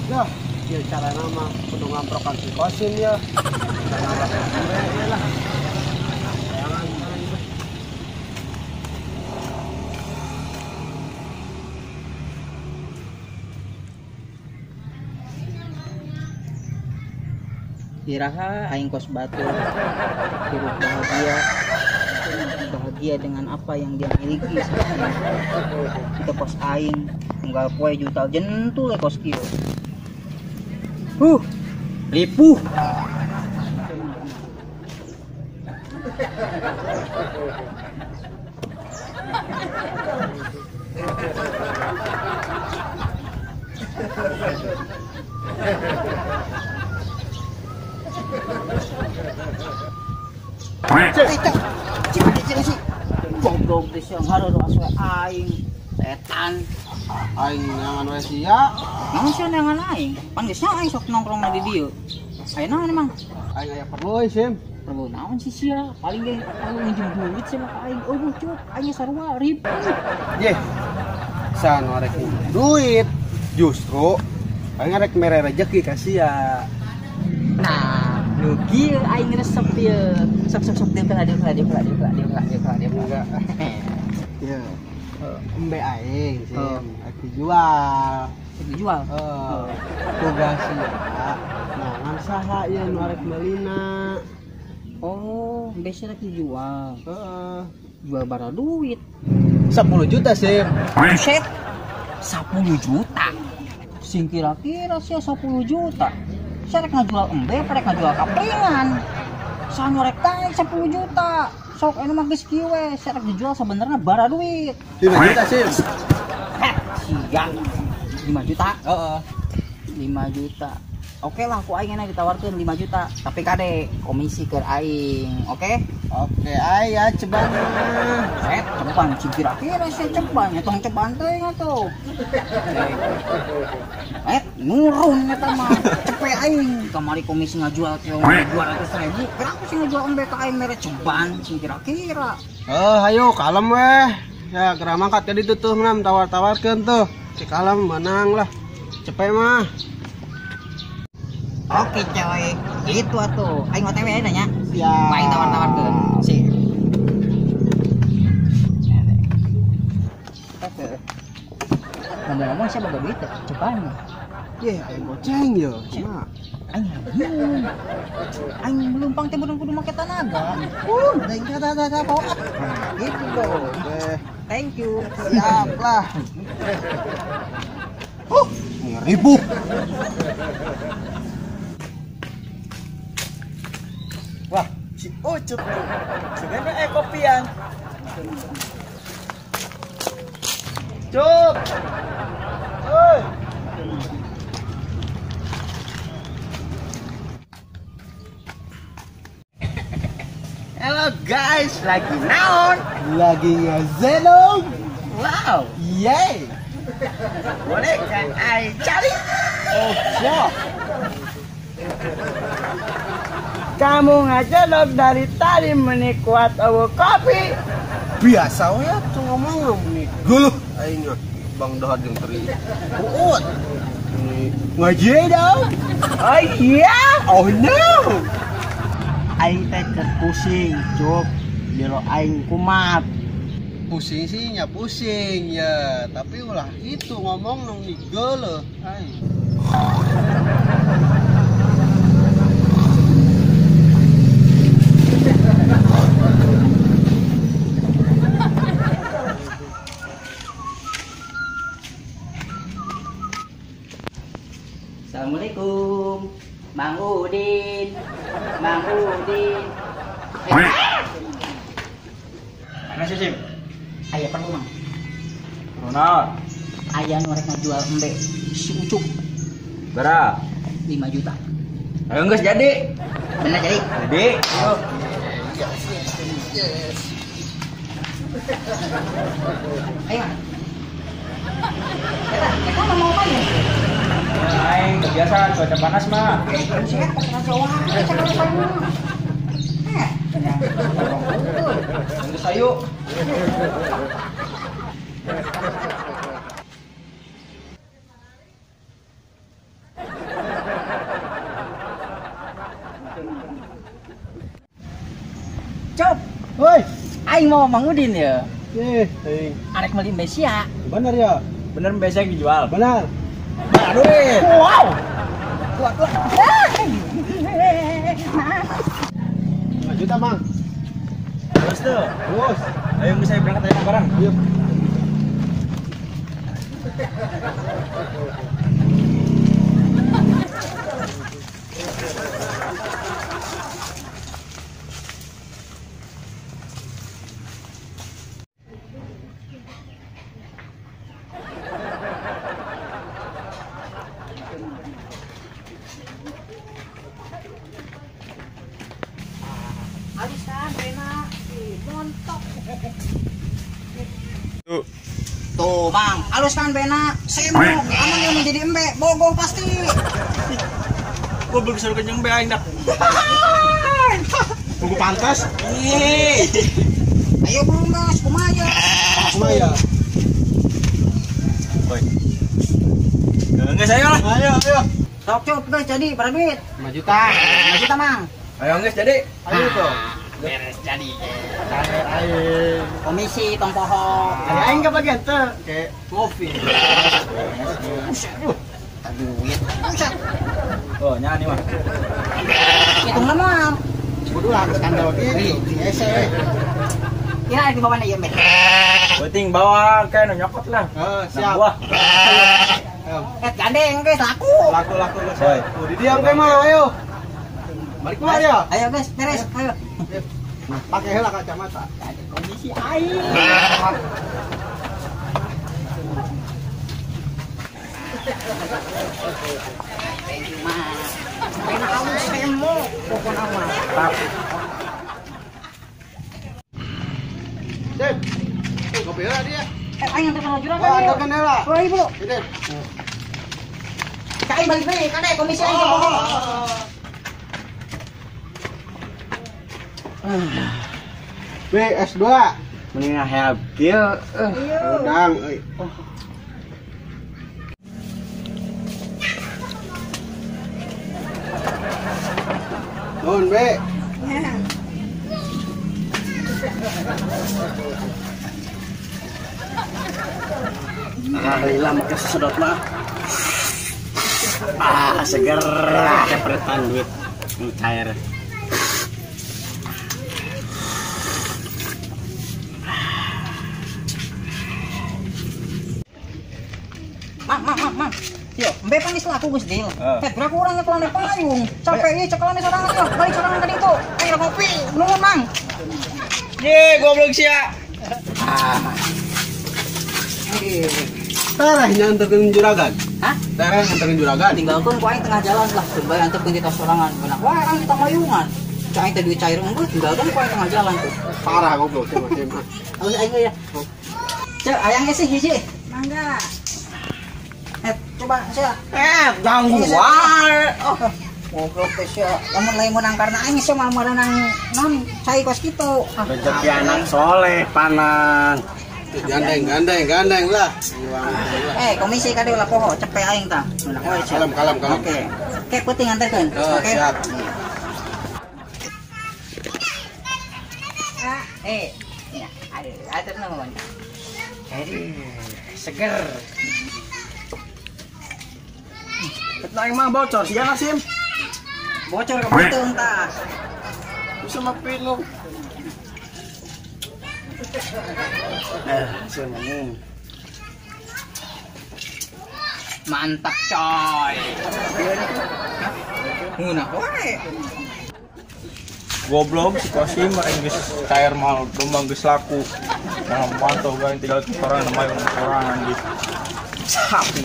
Yah, ieu carana mah kudu ngamprokan si Kosim ya. Cara lah. Iraha aing kos batu hidup bahagia, bahagia dengan apa yang dia miliki saat ini. Kita kos aing unggal poe jutal jentul kos kieu. Lipuh. Goblok teh siang hareureun asuh aing setan. Aing neangan we sia. Naon sia neangan aing? Pan geus nya aing sok nongkrong di dieu. Aya naon emang? Aing aya perlu euy, Sim. Perlu naon sih sia? Paling ge perlu nginjem duit sia mah ka aing. Eueuh cuk, aing sarua ribu. Ye. San rek duit. Justru aing rek mere rejeki ka sia. Nah, nu kieu aing resep ieu. Sok sok sok deuk lah deuk lah deuk lah deuk lah deuk lah deuk lah deuk lah. Iya. Embe aing Sim, rek dijual. Rek dijual? Tugas sia. Nah, saha ieu nu arek meulina. Oh, embe sia rek dijual. Heeh. Jual bara duit. 10 juta, Sim. Buset. 10 juta. Sing kira-kira sia 10 juta. Saya rek ngajual embe, rek ngajual kaplingan. Sanu rek taek 10 juta. Sok anu mah geus kieu we, saya rek dijual sebenarnya bara duit. 5 juta, Sim. Heh, siang. 5 juta? Heeh. 5 juta. Oke lah, ku aing enak ditawarkeun 5 juta, tapi kade komisi keur aing, oke? Oke, aya ceban. Set, ceban cing kira-kira sia ceban, nya tong ceban teh atuh. Nurun eta mah, cepe aing. Kamari komisi ngajual keong 200.000, kira aku sih ngajual embe ka aing mere ceban cing kira-kira. Hayo kalem weh. Ya geura mangkat ka ditu tuh nam tawar-tawarkeun tuh. Si kalem menang lah. Cepe mah. Oke coy, gitu atuh. Aing OTW nanya. Siap. Aing tawar-tawarkeun. Sip. Ngomong-ngomong siapa boga duit teh? Ceban. Ye, aing goceng ye. Kumaha? Aing bingung. Aing melumpang teh kudu make tanaga. Aing kata bawa. Nah, gitu dong. Oke. Thank you. Siap lah. Ngeribu. Wah, si Ucup tuh. Sebenarnya kopian. Cup. Oi. Halo guys, lagi naon? Lagi ngezelong. Wow. Yeay. Boleh kan ai cari? Oh, siap. Kamu ngajelok dari tadi menikuat awu kopi. Biasa we tuh ngomong nih. Geuleuh aing Bang Dahar jeung teri. Uut. Ngaji dong. Oh iya. Oh no. Aing teh keur pusing, cuk. Jero aing kumat. Pusing sih nya pusing ya, tapi ulah itu ngomong nong nih geuleuh aing. Assalamualaikum, Mang Udin, Mang Udin. Mana sih, Sim? Aya perlu, Mang. Ronald. Aya nu rek ngajual embe si Ucup. Berapa? 5 juta. Ayo geus jadi. Bener jadi? Jadi. Oh. Yes, yes, yes. Ayo. Eta, eta mau apa ya? Aing biasa cuaca panas mah. Buset, panas wae cakap saya. Tunggu sayu. Woi, Aing mau Mang Udin ya. Eh, Arek meuli embe sia. bener ya? Bener embe sia dijual. Benar. Aduh. Wow. Kuat kuat. 5 juta, Mang. Terus tuh. Terus. Ayo saya berangkat aja bareng. Ayo. Alisan Rena montok. Tuh. Tuh, Bang, alus kan Bena, semok, aman yang menjadi embe, bogoh pasti. Gua belum bisa kenyang embe aing dak. Tunggu pantas. Ayo belum guys, kumaha ya? Kumaha ya? Woi. Enggak saya lah. Ayo, ayo. Sok cuk guys, jadi berapa duit? 5 juta. 5 juta, Mang. Ayo guys, jadi. Ayo tuh. Beres jadi. Cair aing. Komisi tong poho. Ada aing kebagian teu kayak kopi. Buset. Duit. Buset. Oh, nyani mah. Hitung mah. Kudu lah skandal kieu. Ese. Ya, di bawah ieu, Mbak. Penting bawa kayak nyokot lah. Heeh, siap. Buah. Eh, gandeng guys, laku. Laku laku guys. Oh, di diam kayak mah, ayo. Balik keluar ya. Ayo guys, beres. Ayo. Pakai heula kacamata. Ada komisi aing. Thank you, Mas. Enak halus semok pokokna mah. Tap. Sip. Kopi heula dia. Eh, aing antar kana juragan. Oh, antarkan heula. Oh, ibu. Ini. Ka aing balik deui, kade komisi aing pokok. B S2 mending habil udang euy. Nuhun B. Ah, lila make sesedot mah. Ah, seger kepretan duit cair. Mang, mang, mang, mang. Yo, embe panis laku geus deal. Eh, berapa urang nyekelane payung. Capek ieu cekelane sorangan yo, balik sorangan ka ditu. Ayo ngopi, nuhun Mang. Ye, goblok sia. Ah. Tereh nyanterkeun juragan. Hah? Tereh nyanterkeun juragan. Tinggalkeun ku aing tengah jalan lah, coba anterkeun kita sorangan. Benak wae aing kita mayungan. Cak aing teh duit cair unggul, tinggalkeun ku aing tengah jalan tuh. Parah goblok sia mah. Halus aing ya. Cek ayang sih hiji. Mangga. Coba sia. Ganggu wae. Oh, goblok teh sia. Lamun lain menang karena aing sia mah meunang non cai kos kitu. Rezeki anak soleh panan. Gandeng, gandeng, gandeng lah. Eh, komisi kade ulah poho, cepet aing tah. Kalem, kalem, kalem. Oke. Oke, penting anterkeun. Oke. Siap. Ah, eh. Ya, aduh, atur nuhun. Aduh, seger. Aing mah bocor sia Sim. Bocor ke beuteung tah. Bisa mah pilu. Sim anjing. Mantap coy. Ngeunah wae. Goblok si Kosim aing geus cair mahal domba geus laku. Nah, mantau gua tinggal sorangan main sorangan gitu. Sapi.